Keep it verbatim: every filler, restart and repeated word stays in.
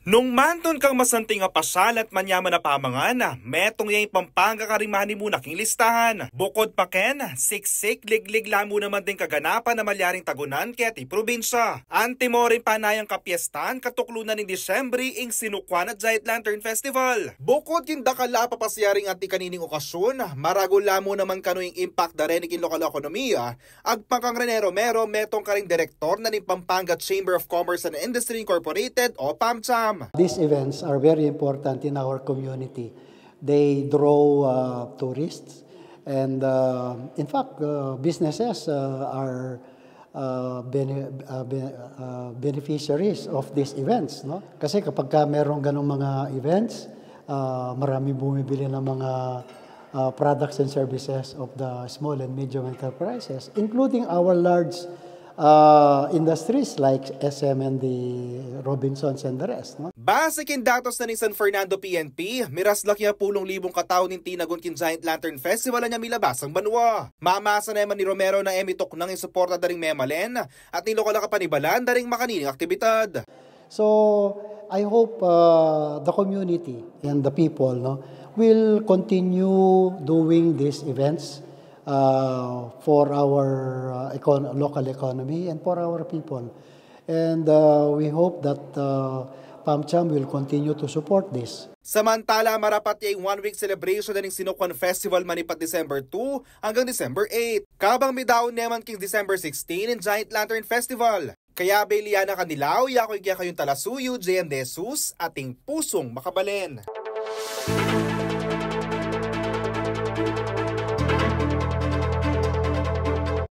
Nung mantun kang masanting a pasyal at manyaman a pamangan, metung ya ing Pampanga karing manimu na king listahan. Bukod pa ken, siksik, liglig la mu naman ding kaganapan a malyaring tagunan keti probinsya. Antimo ring panayang kapiestan, katuklu na ning Disyembre ing Sinukwan a Giant Lantern Festival. Bukod king dakal a papasyaring atin kanining okasyon, maragul la mu naman kanu ing impact da reni king lokal a ekonomiya, agpang kang Rene Romero, metung karing direktor na ning Pampanga Chamber of Commerce and Industry Incorporated o PAMCHAM. These events are very important in our community. They draw uh, tourists, and uh, in fact, uh, businesses uh, are uh, bene- uh, be- uh, beneficiaries of these events, no? Kasi kapag ka merong ganong mga events, uh, marami bumibili ng mga uh, products and services of the small and medium enterprises, including our large uh, industries like S M and the Robinsons and the rest, no? Base king datos na ning San Fernando P N P, miras la king apulung libung katau ning tinagun king Giant Lantern Festival a nya milabas king banwa. Mamasa na man ni Romero na e mituknang ing suporta da ring memalen at ning lokal a kapanibalan da ring makanining aktibidad. So I hope uh, the community and the people, no, will continue doing these events uh, for our uh, econ- local economy and for our people. And uh, we hope that uh, PAMCHAM will continue to support this. Samantala, marapat ya ing one-week celebration na ning Sinukwan Festival manipat December two hanggang December eight. Kabang midaun ne man king December sixteen ing Giant Lantern Festival. Kaya beli ya na kanilaw, yaku ing kekayung talasuyu, J M De Jesus, ating pusung makabalen.